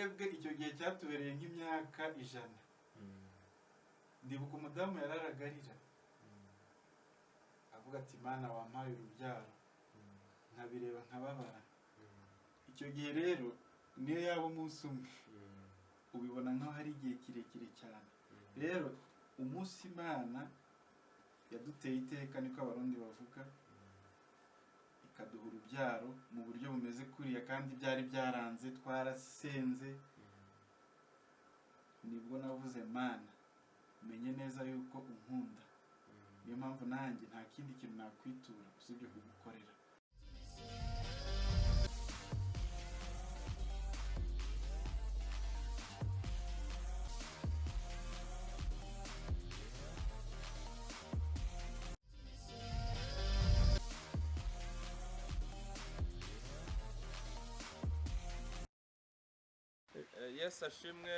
Twebwe icyo gihe cyatubereye nk'imyaka 100. Ndibuka umudamu yararaga arira avuga ati Mana wampaye urubyaro, nkabireba nkababara. Icyo gihe rero niyo yaba umunsi umwe ubibona nkaho ari igihe kirekire cyane. Rero umunsi Imana yaduteye iteka, niko Abarundi bavuga, ikaduha urubyaro mu buryo bumeze kuriya, kandi byari byaranze, twarasenze. Nibwo navuze Mana menye neza yuko unkunda, niyo mpamvu nanjye nta kindi kintu nakwitura usibye kugukorera. Yesu ashimwe.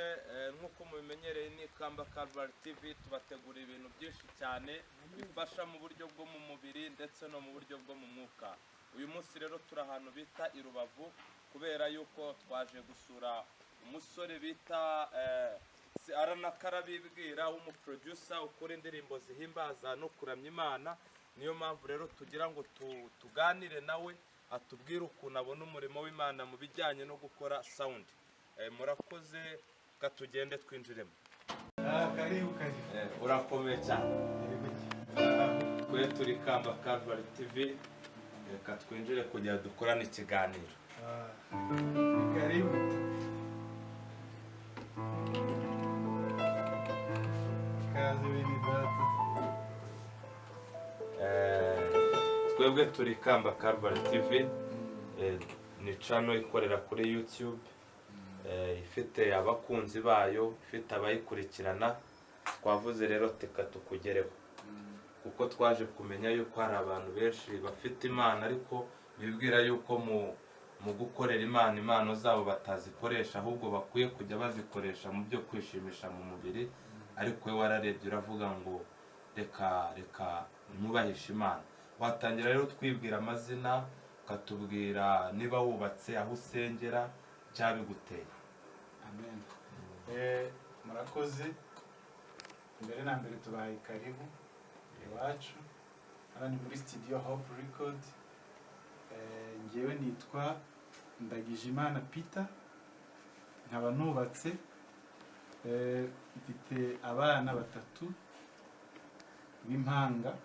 Nk'uko mubimenyereye ni Kamba Calvary TV, tubategura ibintu byinshi cyane bifasha mu buryo bwo mu mubiri ndetse no mu buryo bwo mu mwuka. Uyu munsi rero turi ahantu bita i Rubavu, kubera yuko twaje gusura umusore bita Aranakarabibwira w'umuproducer ukora indirimbo zihimbaza no kuramya Imana. Niyo mpamvu rero tugira ngo tuganire nawe, atubwire ukuntu abona umurimo w'Imana mu bijyanye no gukora sound. Murakoze, ka tugende twinjiremo. Karibu karibu. Urakomeye cyane. Twe turi Kamba Calvary TV, reka twinjire kugira dukorane ikiganiro. Karibu. Kaze bene data. Twebwe turi Kamba Calvary TV, ni channel ikorera kuri YouTube, ifite abakunzi bayo, ifite abayikurikirana. Twavuze rero teka tukugereho, kuko twaje kumenya yuko hari abantu benshi bafite Imana ariko bibwira yuko mu gukorera Imana impano zabo batazikoresha, ahubwo bakwiye kujya bazikoresha mu byo kwishimisha mu mubiri. Ariko we wararebye uravuga ngo reka reka nubahishe Imana. Watangira rero twibwira amazina, ukatubwira niba wubatse, aho usengera, cyabiguteye. Amen. Murakoze. Mbere na mbere tubahaye karibu iwacu, hano ni muri studio Hope Record. Ngewe nitwa Ndagijimana Peter, nkaba nubatse, mfite abana 3 b'impanga.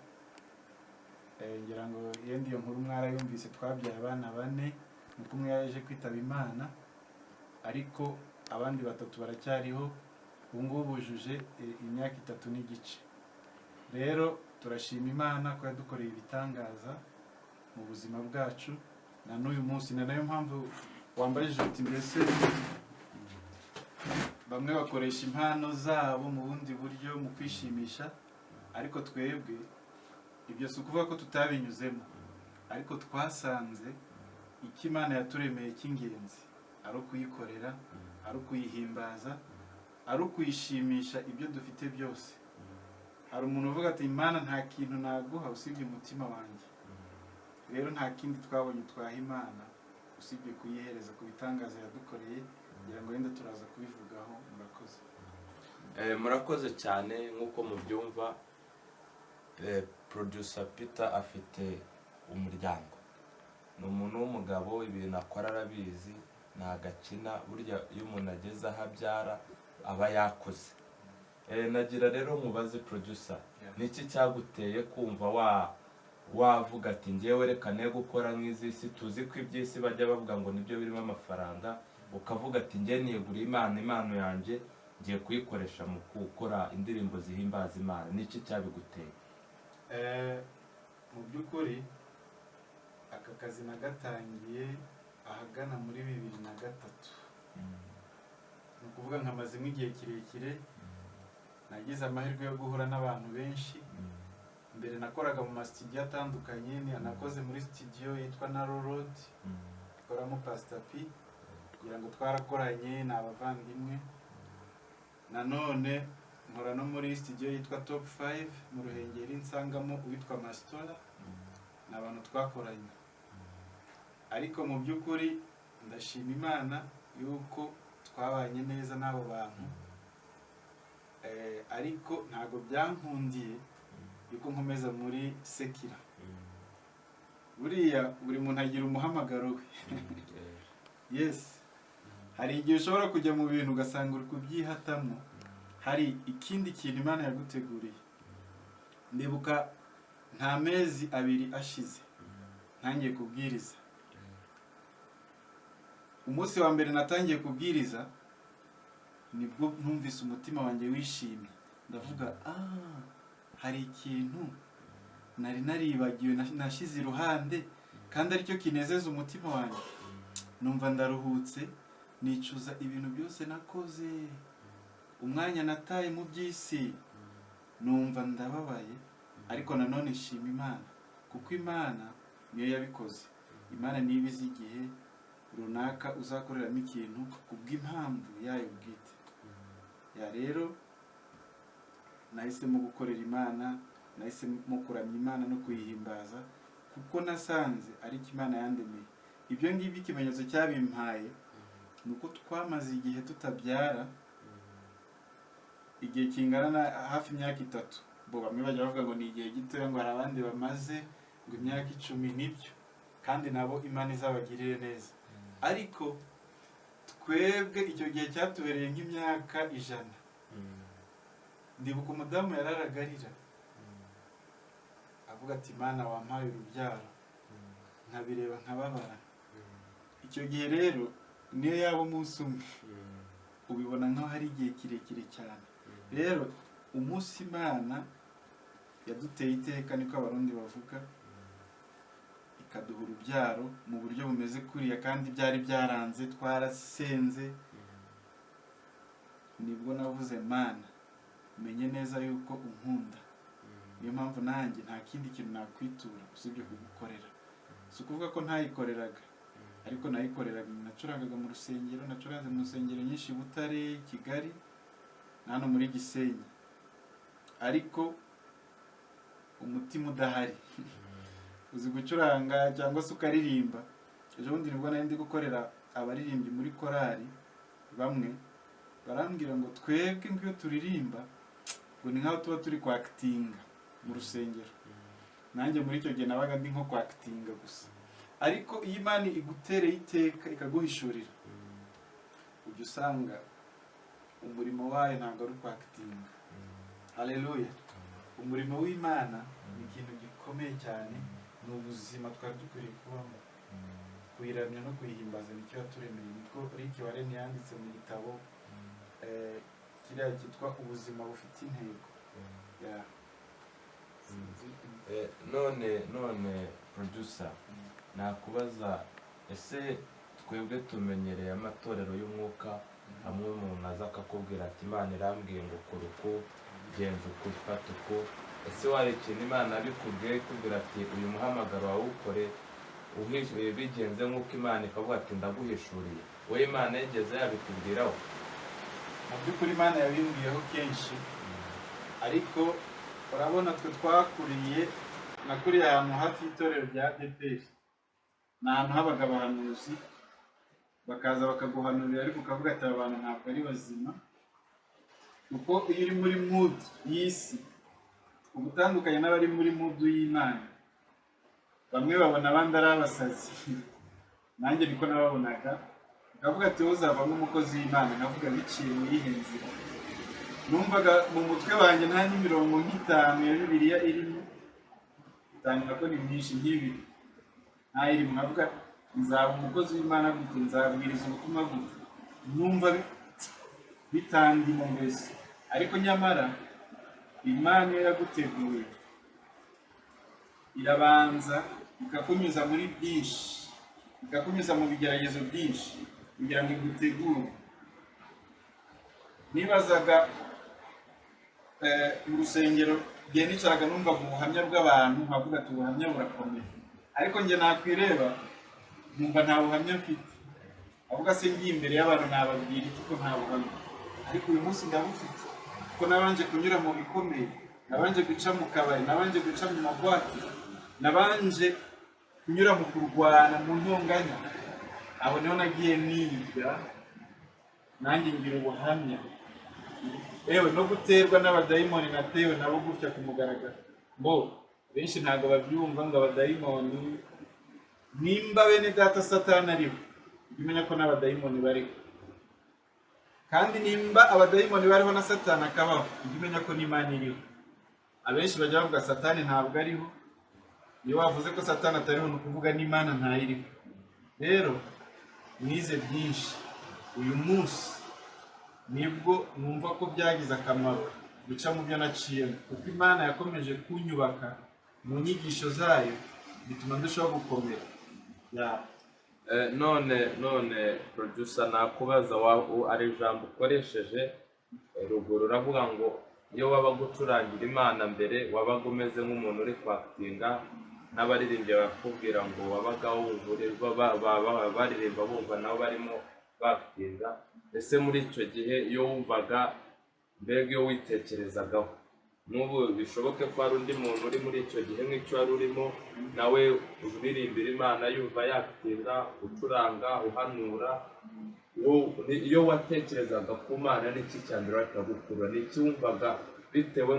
Ngira ngo yenda iyo nkuru mwarayumvise, twabyaye abana 4, nuko umwe yaje kwitaba Imana, ariko abandi 3 baracyariho. Ubu ngubu bujuje imyaka 3 n'igice. Rero turashima Imana ko yadukoreye ibitangaza mu buzima bwacu na n'uyu munsi. Na nayo mpamvu wambajije uti mbese bamwe bakoresha impano zabo mu bundi buryo mu kwishimisha, ariko twebwe ibyo si ukuvuga ko tutabinyuzemo, ariko twasanze icyo Imana yaturemeye cy'ingenzi ari ukuyikorera, ari ukuyihimbaza, ari ukuyishimisha ibyo dufite byose. Hari umuntu uvuga ati Imana nta kintu naguha usibye umutima wanjye. Rero nta kindi twabonye twaha Imana usibye kuyihereza ku bitangaza yadukoreye. Ngira ngo wenda turaza kubivugaho. Murakoze. Murakoze cyane. Nk'uko mubyumva, producer Peter afite umuryango, ni umuntu w'umugabo, ibintu akora arabizi, ntagakina. Burya iyo umuntu ageze aho abyara aba yakoze. Nagira rero mubaze producer, niki cyaguteye kumva wavuga ati ngewe reka ne gukora nk'izi si, tuzi ko iby'isi bajya bavuga ngo nibyo birimo amafaranga, ukavuga ati nge niyeguriye Imana, impano yanjye ngiye kuyikoresha mu gukora indirimbo zihimbaza Imana. Niki cyabiguteye? Mu by'ukuri aka kazi nagatangiye ahagana muri 2003. Ni ukuvuga nkamazemo igihe kirekire. Nagize amahirwe yo guhura n'abantu benshi. Mbere nakoraga mu masitudiyo atandukanye, nakoze muri studio yitwa Narrow Road, ikoramo Pastor P, kugira ngo twarakoranye, ni abavandimwe. Nanone nkora no muri studio yitwa Top 5 mu Ruhengeri, nsangamo uwitwa Mastora, ni abantu twakoranye. Ariko mu by'ukuri ndashima Imana yuko Twabanye neza n'abo bantu. Ariko ntabwo byankundiye yuko nkomeza muri secular. Buriya buri muntu agira umuhamagaro we. Yes, hari igihe ushobora kujya mu bintu ugasanga uri kubyihatamo, hari ikindi kintu Imana yaguteguriye. Ndibuka nta mezi 2 ashize ntangiye kubwiriza. Umunsi wa mbere natangiye kubwiriza nibwo numvise umutima wanjye wishimye, ndavuga: "Ah, hari ikintu nari naribagiwe nashyize iruhande kandi aricyo kinezeza umutima wanjye." Numva ndaruhutse, nicuza ibintu byose nakoze, umwanya nataye mu by'isi, numva ndababaye. Ariko nanone nshima Imana, kuko Imana niyo yabikoze. Imana niba izi igihe runaka uzakoreramo ikintu kubw'impamvu yayo bwite. Ya, rero nahisemo gukorera Imana, nahisemo kuramya Imana no kuyihimbaza, kuko nasanze ariko Imana yandemeye. Ibyo ngibyo ikimenyetso cyabimpaye ni uko twamaze igihe tutabyara, igihe kingana na hafi imyaka 3. Bo bamwe bajya bavuga ngo ni igihe gitoya, ngo hari abandi bamaze ngo imyaka 10. Nibyo, kandi nabo Imana izabagirire neza, ariko twebwe icyo gihe cyatubereye nk'imyaka 100. Ndibuka umudamu yararaga arira, avuga ati: "Imana, wampaye urubyaro," nkabireba nkababara. Icyo gihe rero niyo yaba umunsi umwe, ubibona nk'aho ari igihe kirekire cyane. Rero umunsi Imana yaduteye iteka, niko Abarundi bavuga, ikaduha urubyaro mu buryo bumeze kuriya kandi byari byaranze, twarasenze, nibwo navuze: "Mana, menye neza yuko unkunda, niyo mpamvu nanjye nta kindi kintu nakwitura usibye kugukorera." Si ukuvuga ko ntayikoreraga, ariko nayikoreraga, nacurangaga mu rusengero, nacuranze mu nsengero nyinshi i Butare, Kigali na hano muri Gisenyi, ariko umutima udahari. Uzi gucuranga cyangwa se ukaririmba. Ejo bundi nibwo nari ndi gukorera abaririmbyi muri korali, bamwe barambwira ngo twebwe ngo iyo turirimba ngo ni nk'aho tuba turi kwactinga mu rusengero. Nanjye muri icyo gihe nabaga ndi nko kwactinga gusa. Ariko iyo Imana igutereye iteka, ikaguhishurira, ujya usanga umurimo wayo ntabwo ari ukwactinga. Haleluya! Umurimo w'Imana ni ikintu gikomeye cyane, ni ubuzima twari dukwiriye kubamo. Kuyiramya no kuyihimbaza nicyo yaturemeye. Niko Rick Warren yanditse mu gitabo kiriya cyitwa "Ubuzima bufite intego". Yeah. Sinzi. None producer, nakubaza: ese twebwe tumenyereye amatorero y'umwuka, hamwe umuntu aza akakubwira ati: "Imana irambwiye ngo kora uku, genza uku, fata uku"? Ese wari ikintu Imana yabikubwiye, ikubwira ati: "Uyu muhamagaro wawukore bigenze nk'uko Imana ikavuga ati: 'Ndaguhishuriye'"? Wowe Imana yigeze yabikubwiraho? Mu by'ukuri Imana yabimbwiyeho kenshi, ariko urabona twe twakuriye, nakuriye ahantu hafi y'itorero rya ADEPR. Ni ahantu habaga abahanuzi, bakaza bakaguhanurira, ariko ukavuga ati: "Aba bantu ntabwo ari bazima." Kuko iyo uri muri mood y'isi uba utandukanye n'abari muri mood y'Imana. Bamwe babona abandi ari abasazi, nanjye niko nababonaga. Nkavuga ati: "Wowe uzavamo umukozi w'Imana." Nkavuga: "Biciye mu yihe nzira?" Numvaga mu mutwe wanjye nta n'imirongo nk'itanu ya Bibiliya irimo, itanu nako ni myinshi, nk'ibiri ntayirimo. Nkavuga: "Nzaba umukozi w'Imana gute? Nzabwiriza ubutumwa gute?" Numva bitandimo mbese. Ariko nyamara Imana iyo yaguteguye irabanza ikakunyuza muri byinshi, ikakunyuza mu bigeragezo byinshi kugira ngo igutegure. Nibazaga mu rusengero, igihe nicaraga numvaga ubuhamya bw'abantu, nkavuga ati: "Ubuhamya burakomeye." Ariko njye nakwireba nkumva nta buhamya mfite. Avuga se ngiye imbere y'abantu nababwira iki ko nta buhamya? Ariko uyu munsi ndabufite, kuko nabanje kunyura mu bikomeye, nabanje guca mu kabari, nabanje guca mu magwate, nabanje kunyura mu kurwana, mu ntonganya. Aho niho nagiye niga. Nanjye ngira ubuhamya, yewe no guterwa n'abadayimoni natewe nabo gutya ku mugaragaro. Bo benshi ntabwo babyumva ngo abadayimoni, nimba bene data Satani ariho, ujye umenya ko n'abadayimoni bariho. Kandi nimba abadayimoni bariho na Satani akabaho, ujye umenya ko n'Imana iriho. Abenshi bajya bavuga Satani ntabwo ariho. Iyo wavuze ko Satani atariho, ni ukuvuga n'Imana ntayiriho. Rero nize byinshi. Uyu munsi nibwo numva ko byagize akamaro guca mu byo naciyemo, kuko Imana yakomeje kunyubaka mu nyigisho zayo, bituma ndushaho gukomera. Ya. None producer, nakubaza, ari ijambo ukoresheje ruguru, uravuga ngo iyo wabaga ucurangira Imana mbere wabaga umeze nk'umuntu uri kwactinga, n'abaririmbyi bakakubwira ngo wabaga wumva baririmba bumva nabo barimo bactinga. Ese muri icyo gihe iyo wumvaga, mbega iyo witekerezagaho, n'ubu bishoboke ko hari undi muntu uri muri icyo gihe nk'icyo wari urimo, nawe uririmbira Imana yumva yactinga, ucuranga, uhanura, iyo watekerezaga ku Mana, n'iki cya mbere wahitaga? Ni iki wumvaga bitewe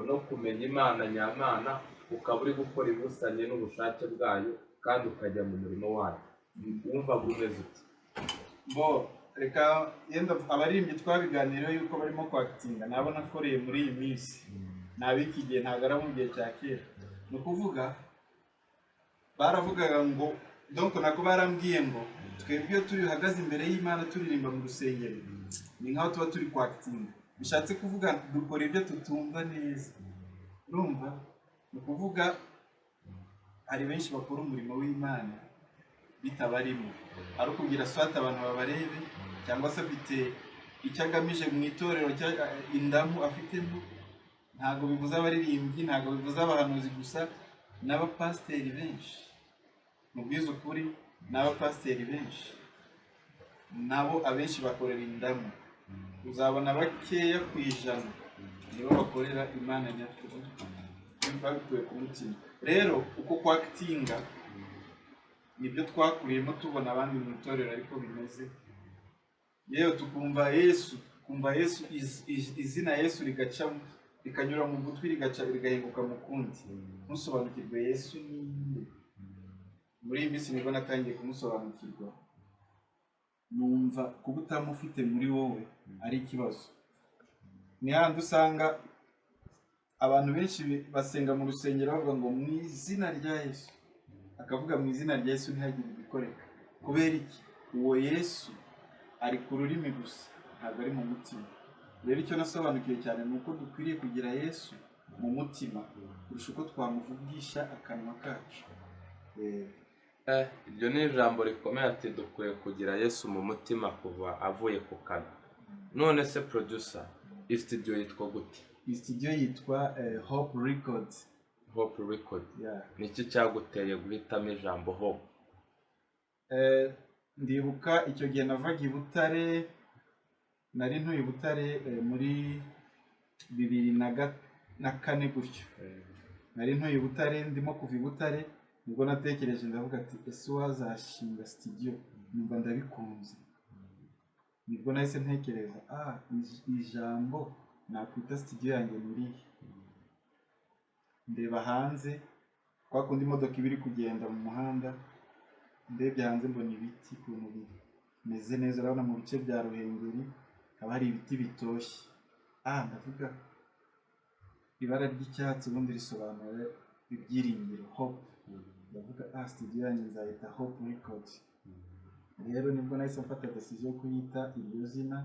no kumenya Imana nyamana, ukaba uri gukora ibusanye n'ubushake bwayo kandi ukajya mu murimo wayo, wumvaga umeze ute? Bo reka yenda abaririmbyi twabiganiriyeho yuko barimo kwactinga, nabo nakoreye muri iyi minsi, ni ab'iki gihe, ntabwo ari abo mu gihe cya kera. Ni ukuvuga baravugaga ngo, donc nako barambwiye ngo twebwe iyo turi hagaze imbere y'Imana turirimba mu rusengero, ni nkaho tuba turi kwactinga. Bishatse kuvuga dukora ibyo tutumva neza. Urumva, ni ukuvuga hari benshi bakora umurimo w'Imana bitabarimo, ari ukugira swate abantu babarebe, cyangwa se afite icyo agamije mu itorero, indamu afitemo. Ntabwo bivuze abaririmbyi, ntabwo bivuze abahanuzi gusa, n'abapasiteri benshi, mubwize ukuri, n'abapasiteri benshi nabo abenshi bakorera indamu. Uzabona bakeya ku ijana nibo bakorera Imana nyakuri babikuye ku mutima. Rero uko kwactinga nibyo twakuriyemo, tubona abandi mu itorero ariko bimeze, yewe tukumva Yesu, kumva Yesu, izina Yesu rigaca rikanyura mu gutwi, rigaca rigahinguka mu kundi, ntusobanukirwe Yesu ninde. Muri iyi minsi nibwo natangiye kumusobanukirwa, numva kuba utamufite muri wowe ari ikibazo. Ni hahandi usanga abantu benshi basenga mu rusengero bavuga ngo "mu izina rya Yesu", akavuga mu izina rya Yesu ntihagire igikoreka. Kubera iki? Uwo Yesu ari ku rurimi gusa, ntabwo ari mu mutima. Rero icyo nasobanukiwe cyane ni uko dukwiriye kugira Yesu mu mutima kurusha uko twamuvugisha akanwa kacu. Iryo ni ijambo rikomeye, ati dukwiye kugira Yesu mu mutima kuva avuye ku kanwa. None se producer, iyi studio yitwa gute? Iyi studio yitwa Hope Records. Hope Record. Yeah. Ni iki cyaguteye guhitamo ijambo Hope? Ndibuka icyo gihe navaga i Butare, nari ntuye i Butare muri 2004 gutyo. Nari ntuye i Butare, ndimo kuva i Butare, nibwo natekereje ndavuga ati: "Ese wazashinga studio?" Numva ndabikunze. Nibwo nahise ntekereza, ijambo nakwita studio yanjye ni irihe? Ndeba hanze, kwa kundi imodoka iba iri kugenda mu muhanda, ndebye hanze mbona ibiti ukuntu bimeze neza. Urabona mu bice bya Ruhengeri haba hari ibiti bitoshye. Ndavuga ibara ry'icyatsi ubundi risobanura ibyiringiro, hope. Ndavuga, studio yanjye nzayita Hope Records. Rero nibwo nahise mfata decision yo kuyita iryo zina,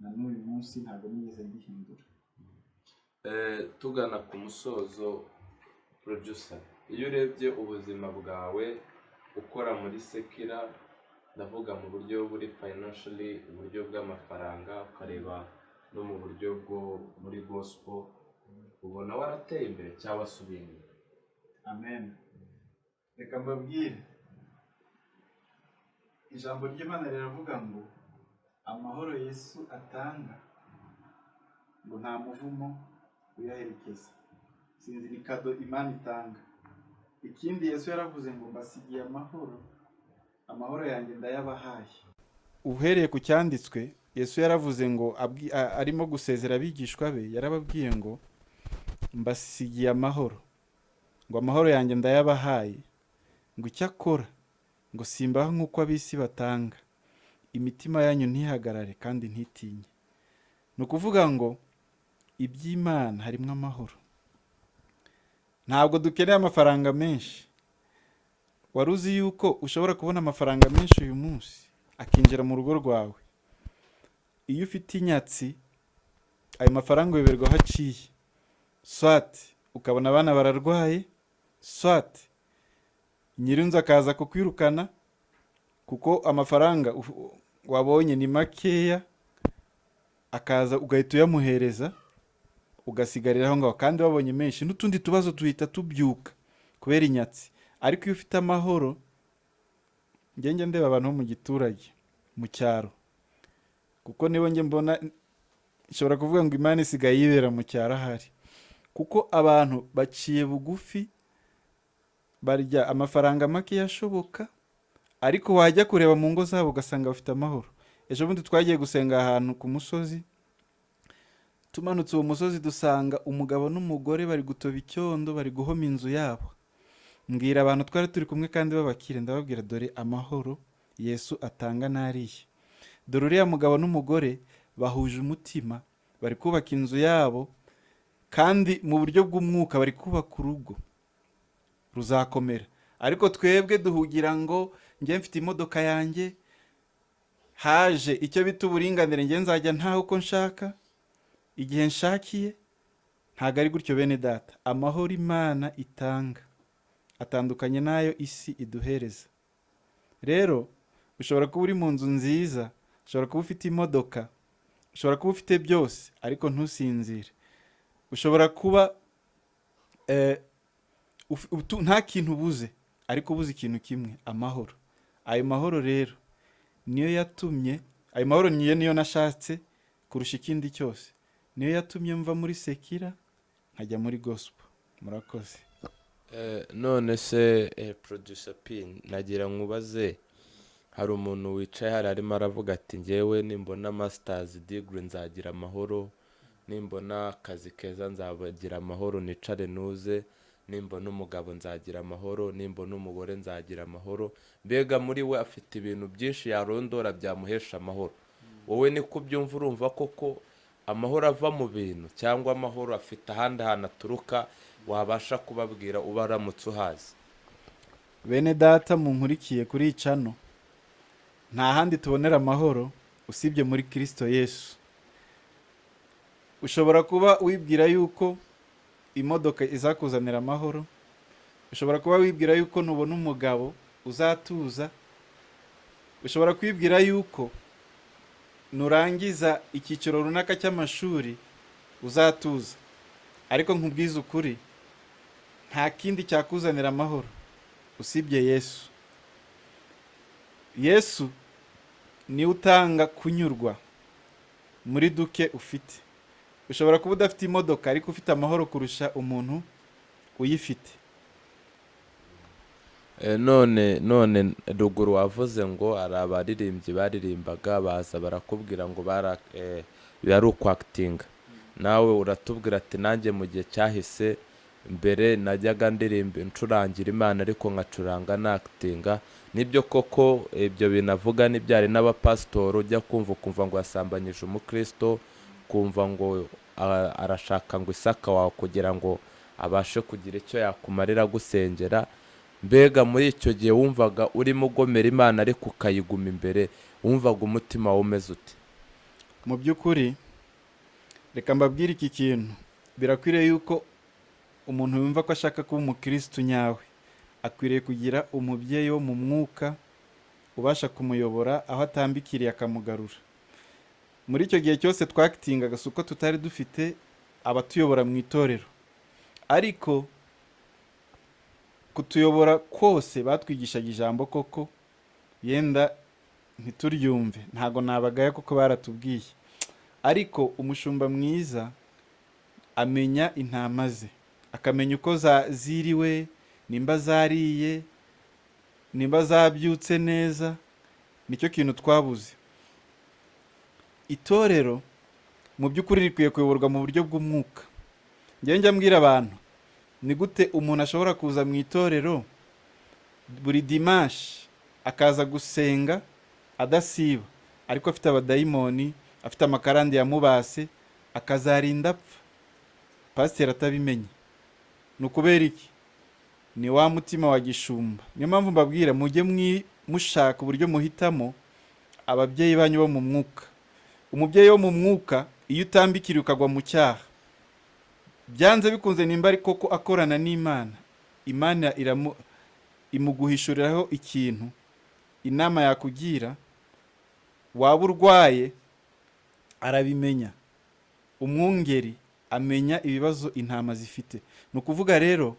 na n'uyu munsi ntabwo nigeze ndihindura. Tugana ku musozo, producer, iyo urebye ubuzima bwawe ukora muri secular, ndavuga mu buryo buri financially, uburyo bw'amafaranga, ukareba no mu buryo bwo muri gospel, ubona warateye imbere cyangwa wasubiye inyuma? Amen. Reka mbabwire, ijambo ry'Imana riravuga ngo amahoro Yesu atanga ngo nta muvumo uyaherekeza. Sinzi, ni cadeau Imana itanga. Ikindi, Yesu yaravuze ngo: "Mbasigiye amahoro, amahoro yanjye ndayabahaye." Uhereye ku cyanditswe. Yesu yaravuze ngo arimo gusezera abigishwa be, yarababwiye ngo mbasigiye amahoro, ngo amahoro yanjye ndayabahaye, ngo icyakora ngo simbaha nk'uko ab'isi batanga, imitima yanyu ntihagarare kandi ntitinye. Ni ukuvuga ngo iby'Imana harimo amahoro. Ntabwo dukeneye amafaranga menshi. Wari uzi yuko ushobora kubona amafaranga menshi uyu munsi akinjira mu rugo rwawe? Iyo ufite inyatsi, ayo mafaranga uyoberwa aho aciye, soit ukabona abana bararwaye, soit nyirinzu akaza kukwirukana kuko amafaranga wabonye ni makeya, akaza ugahita uyamuhereza, ugasigarira aho ngaho kandi wabonye menshi, n'utundi tubazo duhita tubyuka kubera inyatsi. Ariko iyo ufite amahoro, njye ndeba abantu bo mu giturage, mu cyaro, kuko nibo njye mbona, nshobora kuvuga ngo Imana isigaye yibera mu cyaro ahari, kuko abantu baciye bugufi, barya amafaranga make ashoboka, ariko wajya kureba mu ngo zabo ugasanga bafite amahoro. Ejo bundi twagiye gusenga ahantu ku musozi, tumanutse uwo musozi dusanga umugabo n'umugore bari gutoba icyondo, bari guhoma inzu yabo. Mbwira abantu twari turi kumwe kandi b'abakire, ndababwira: dore amahoro Yesu atanga n'ariya, dore uriya mugabo n'umugore bahuje umutima, bari kubaka inzu yabo, kandi mu buryo bw'umwuka bari kubaka urugo ruzakomera. Ariko twebwe duhugira ngo njye mfite imodoka yanjye, haje icyo bita uburinganire, njye nzajya ntaho uko nshaka, igihe nshakiye. Ntabwo ari gutyo, bene data. Amahoro Imana itanga atandukanye n'ayo isi iduhereza. Rero ushobora kuba uri mu nzu nziza, ushobora kuba ufite imodoka, ushobora kuba ufite byose, ariko ntusinzire. Ushobora kuba nta kintu ubuze, ariko ubuze ikintu kimwe: amahoro. Ayo mahoro rero niyo yatumye, ayo mahoro niyo nashatse kurusha ikindi cyose, niyo yatumye mva muri secular nkajya muri gospel. Murakoze. None se Producer P, nagira nkubaze: hari umuntu wicaye hari arimo aravuga ati ngewe nimbona masters degree nzagira amahoro, nimbona akazi keza nzagira amahoro, nicare nuze, nimbona umugabo nzagira amahoro, nimbona umugore nzagira amahoro. Mbega muri we afite ibintu byinshi yarondora byamuhesha amahoro. Wowe niko ubyumva? Urumva koko amahoro ava mu bintu, cyangwa amahoro afite ahandi hantu aturuka wabasha kubabwira, uba aramutse uhazi? Bene data munkurikiye kuri channel, nta handi tubonera amahoro usibye muri Kirisito Yesu. Ushobora kuba wibwira yuko imodoka izakuzanira amahoro, ushobora kuba wibwira yuko nubona umugabo uzatuza, ushobora kwibwira yuko nurangiza icyiciro runaka cy'amashuri uzatuza, ariko nkubwize ukuri, nta kindi cyakuzanira amahoro usibye Yesu. Yesu niwe utanga kunyurwa muri duke ufite. Ushobora kuba udafite imodoka, ariko ufite amahoro kurusha umuntu uyifite. None ruguru wavuze ngo hari abaririmbyi baririmbaga baza barakubwira ngo bara yari ukwactinga, nawe uratubwira ati nanjye mu gihe cyahise mbere najyaga ndirimba ncurangira Imana, ariko nkacuranga nactinga. Nibyo koko ibyo bintu avuga n'ibyari n'abapasitori ujya kumva ukumva ngo yasambanyije umukristo, kumva ngo arashaka ngo isaka wawe kugira ngo abashe kugira icyo yakumarira gusengera. Mbega muri icyo gihe wumvaga urimo ugomera Imana ariko ukayiguma imbere, wumvaga umutima wawe umeze ute? Mu by'ukuri, reka mbabwire iki kintu: birakwiriye yuko umuntu yumva ko ashaka kuba umukirisitu nyawe akwiriye kugira umubyeyi wo mu mwuka ubasha kumuyobora aho atambikiriye akamugarura. Muri icyo gihe cyose twactingaga, si uko tutari dufite abatuyobora mu itorero, ariko kutuyobora kose batwigishaga ijambo koko yenda ntituryumve. Ntabwo nabagaya kuko baratubwiye, ariko umushumba mwiza amenya intama ze, akamenya uko ziriwe, nimba zariye, nimba zabyutse neza. Nicyo kintu twabuze. Itorero mu by'ukuri rikwiye kuyoborwa mu buryo bw'umwuka. Njyewe njya mbwira abantu, ni gute umuntu ashobora kuza mu itorero buri dimanche, akaza gusenga adasiba, ariko afite abadayimoni, afite amakarande yamubase, akazarinda apfa pasiteri atabimenye? Ni ukubera iki? Ni wa mutima wa gishumba. Niyo mpamvu mbabwira, mujye mushaka uburyo muhitamo ababyeyi banyu bo mu mwuka. Umubyeyi wo mu mwuka, iyo utambikiriye ukagwa mu cyaha, byanze bikunze, nimba ari koko akorana n'Imana, Imana imuguhishuriraho ikintu, inama yakugira. Waba urwaye, arabimenya. Umwungeri amenya ibibazo intama zifite. Ni ukuvuga rero,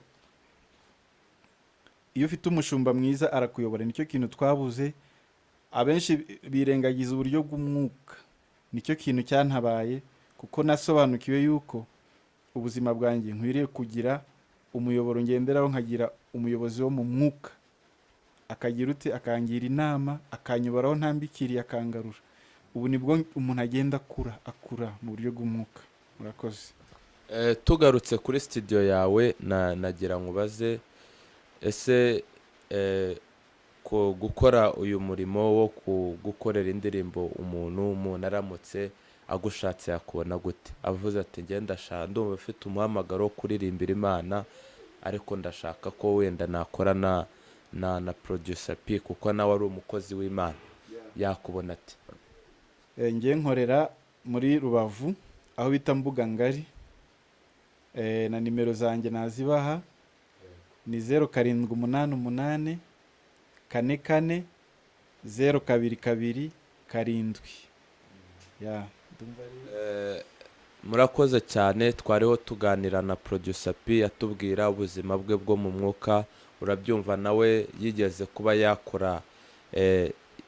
iyo ufite umushumba mwiza arakuyobora. Nicyo kintu twabuze. Abenshi birengagiza uburyo bw'umwuka. Nicyo kintu cyantabaye, kuko nasobanukiwe yuko ubuzima bwanjye nkwiriye kugira umuyoboro ngenderaho, nkagira umuyobozi wo mu mwuka, akagira ute? Akangira inama, akanyoboraho ntambikiriye, akangarura. Ubu nibwo umuntu agenda akura, akura mu buryo bw'umwuka. Murakoze. Tugarutse kuri studio yawe, na nagira nkubaze, ese ko gukora uyu murimo wo gukorera indirimbo umuntu aramutse agushatse yakubona gute? Avuze ati: "Njye ndashaka, ndumva ufite umuhamagaro wo kuririmbira Imana, ariko ndashaka ko wenda nakora na Producer P, kuko nawe ari umukozi w'Imana," yakubona ati? Njye nkorera muri Rubavu, aho bita Mbuga Ngari. Na nimero zanjye nazibaha, ni 0788440227. Ya, ndumva ari- Murakoze cyane. Twariho tuganira na Producer P, atubwira ubuzima bwe bwo mu mwuka. Urabyumva, nawe yigeze kuba yakora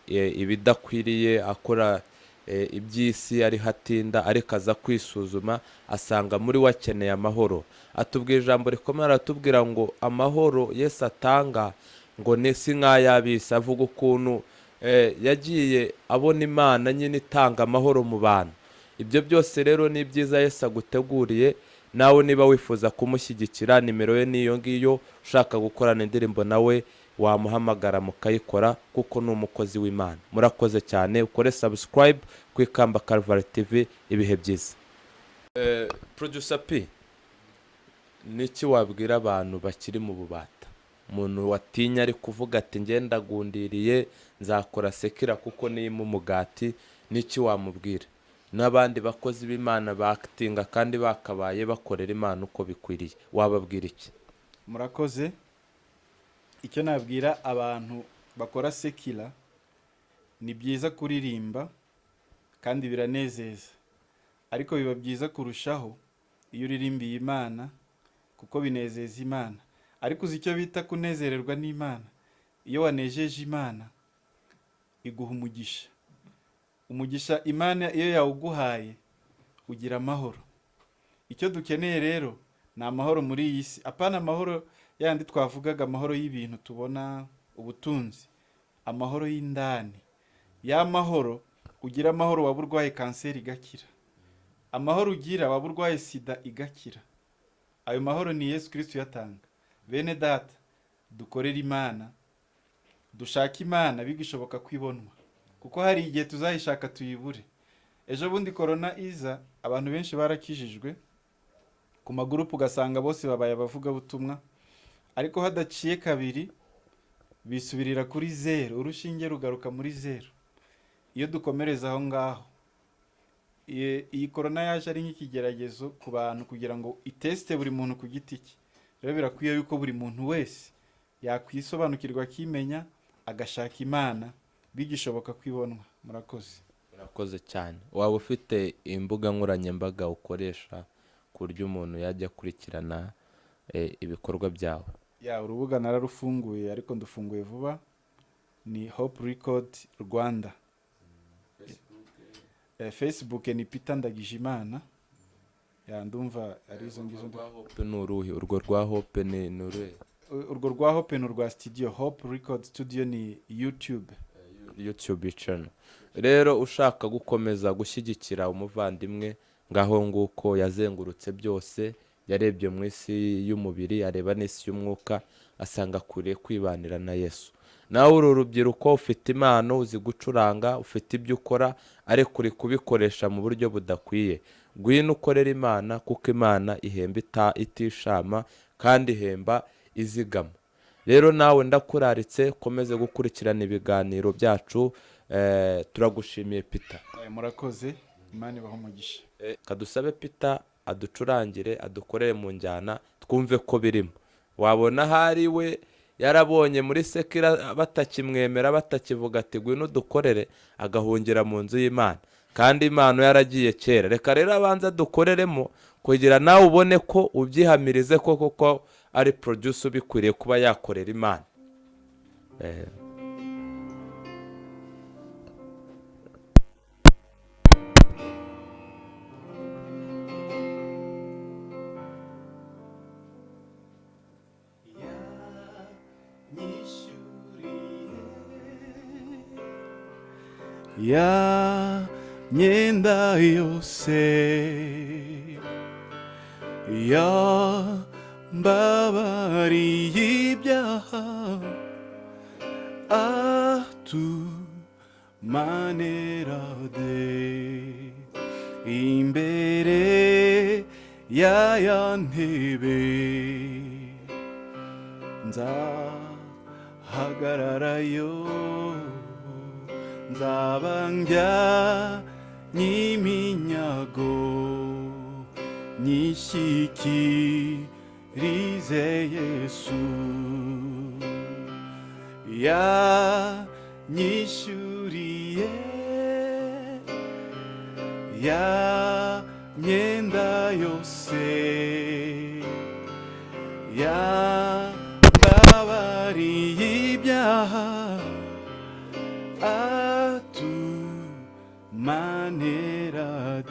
ibidakwiriye, akora iby'isi ariho atinda, ariko aza kwisuzuma asanga muri we akeneye amahoro. Atubwira ijambo rikomeye, aratubwira ngo amahoro Yesu atanga ngo ni si nk'ay'ab'isi. Avuga ukuntu yagiye abona Imana nyine itanga amahoro mu bantu. Ibyo byose rero ni ibyiza Yesu aguteguriye. Nawe niba wifuza kumushyigikira, nimero ye ni iyo ngiyo. Ushaka gukorana indirimbo nawe, wamuhamagara mukayikora, kuko ni umukozi w'Imana. Murakoze cyane. Ukore subscribe ku Ikamba Calvary TV. Ibihe byiza. Producer P, niki wabwira abantu bakiri mu bubata? Umuntu watinya ari kuvuga ati: "Ngenda ndagundiriye, nzakora secular kuko niyima umugati," niki wamubwira? N'abandi bakozi b'Imana bakitinga kandi bakabaye bakorera Imana uko bikwiriye, wababwira iki? Murakoze. Icyo nabwira abantu bakora secular, ni byiza kuririmba kandi biranezeza, ariko biba byiza kurushaho iyo uririmbiye Imana, kuko binezeza Imana. Ariko uzi icyo bita kunezererwa n'Imana? Iyo wanejeje Imana, iguha umugisha. Umugisha Imana iyo yawuguhaye, ugira amahoro. Icyo dukeneye rero ni amahoro muri iyi si, apana amahoro yandi twavugaga, amahoro y'ibintu tubona, ubutunzi, amahoro y'indani. Ya mahoro ugira, amahoro waba urwaye kanseri igakira, amahoro ugira waba urwaye sida igakira. Ayo mahoro ni Yesu Kirisito uyatanga. Bene data, dukorere Imana, dushake Imana bigishoboka kwibonwa, kuko hari igihe tuzayishaka tuyibure. Ejo bundi korona iza, abantu benshi barakijijwe, ku magurupu ugasanga bose babaye abavugabutumwa, ariko hadaciye kabiri bisubirira kuri zeru, urushinge rugaruka muri zeru. Iyo dukomereza aho ngaho, iyi korona yaje ari nk'ikigeragezo ku bantu, kugira ngo itesite buri muntu ku giti cye. Rero birakwiye yuko buri muntu wese yakwisobanukirwa, akimenya, agashaka Imana bigishoboka kwibonwa. Murakoze. Murakoze cyane. Waba ufite imbuga nkoranyambaga ukoresha ku buryo umuntu yajya akurikirana ibikorwa byawe? Ya, urubuga nararufunguye, ariko ndufunguye vuba, ni Hope Record Rwanda. Facebook ni Peter Ndagijimana. Ya, ndumva ari izo ngizo. Urwo rwa Hope ni uruhe? Urwo rwa Hope ni uruhe? Urwo rwa Hope ni urwa studio, Hope Record Studio ni YouTube. YouTube channel. Rero ushaka gukomeza gushyigikira umuvandimwe, ngaho nguko yazengurutse byose, yarebye mu isi y'umubiri, areba n'isi y'umwuka, asanga akwiriye kwibanira na Yesu. Nawe uru rubyiruko, ufite impano, uzi gucuranga, ufite ibyo ukora, ariko uri kubikoresha mu buryo budakwiye, ngwino ukorere Imana, kuko Imana ihemba itishama kandi ihemba izigama. Rero nawe ndakuraritse, ukomeze gukurikirana ibiganiro byacu. Turagushimiye, Peter. Murakoze, Imana ibahe umugisha. Kadusabe Peter aducurangire, adukorere mu njyana, twumve ko birimo. Wabona ahari we yarabonye muri secular batakimwemera, batakivuga ati "Ngwino udukorere", agahungira mu nzu y'Imana, kandi impano yaragiye kera. Reka rero abanza dukoreremo kugira nawe ubone ko ubyihamirize koko ko ari producer ubikwiriye kuba yakorera Imana. Ya myenda yose, yambabariye ibyaha, atumanerade imbere y'aya ntebe, nzahagararayo, nzaba njyanye iminyago, nyishyikirize Yesu. Yanyishyuriye ya myenda yose, yambabariye ibyaha,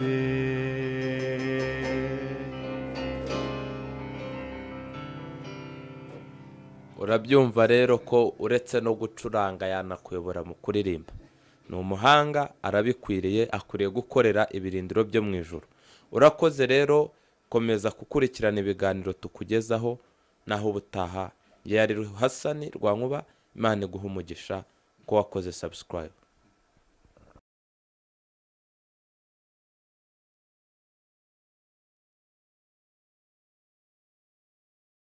atumanerade. Urabyumva rero ko uretse no gucuranga yanakuyobora mu kuririmba. Ni umuhanga, arabikwiriye, akwiriye gukorera ibirindiro byo mu ijoro. Urakoze rero, komeza gukurikirana ibiganiro tukugezaho. Naho ubutaha, yari Hasani Rwankuba. Imana iguha umugisha ko wakoze subscribe.